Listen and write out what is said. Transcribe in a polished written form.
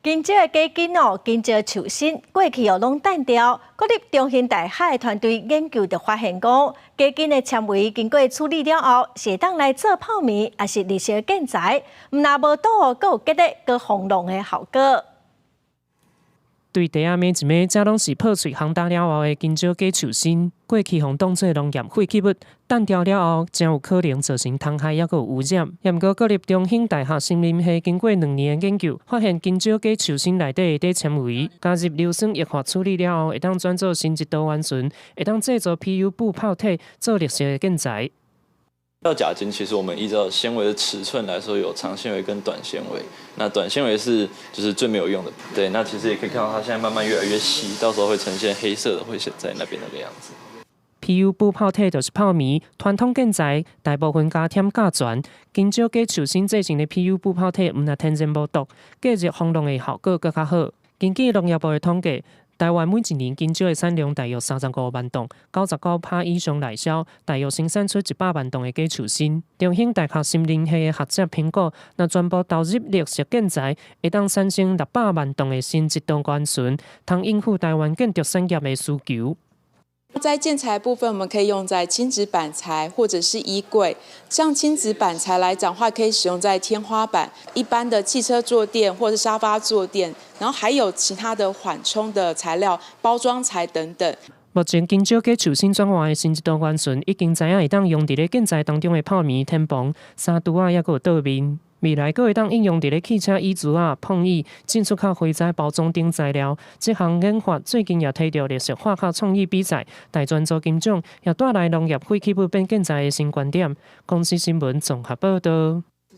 香蕉的假莖哦，香蕉樹身過去哦攏單調。國立中興大學的團隊研究就發現講，假莖的纖維經過處理了後，是會當來做泡棉，抑是綠色建材，毋但無毒哦，閣有隔熱閣防浪的效果。對地仔罵一罵，這攏是破碎烘焦了後的香蕉假樹身。過去予當做農業廢棄物，單調了後，誠有可能造成蟲害，抑閣有污染。毋過國立中興大學森林系經過2年的研究，發現香蕉假樹身內底的纖維，加入硫酸液化處理了後，會當轉做新一道元醇，會當製造 PU 布泡體做綠色的建材。到假莖，其實我們依照纖維的尺寸來說，有長纖維跟短纖維。那短纖維是就是最沒有用的，對。那其實也可以看到，它現在慢慢越來越細，到時候會呈現黑色的，會顯在那邊那個樣子。 PU 布泡體就是泡棉，傳統建材大部分加添甲醛，香蕉假樹身製成的 PU 布泡體，毋但天然無毒，隔熱防浪的效果閣較好。根據農業部的統計，台灣每一年香蕉的產量大約35萬噸，99%以上內銷，大約生產出100萬噸的假樹身。中興大學森林系的學者評估，若全部投入綠色建材，會當產生600萬噸的新一道元醇，通應付台灣建築產業的需求。在建材部分，我們可以用在輕質板材或者是衣櫃。像輕質板材來講的話，可以使用在天花板、一般的汽車坐墊或者沙發坐墊，然後還有其他的緩衝的材料、包裝材等等。目前，香蕉假樹身轉化的新一道元醇已經知影會當用佇咧建材當中的泡棉、天棚、衫櫥仔，抑閣有桌面。未來閣會當應用佇咧汽車椅子仔、碰椅、進出口灰材包裝等材料。這項研發最近也提著綠色化學創意比賽，大專做金獎，也帶來農業廢棄物變建材的新觀點。公視新聞綜合報導。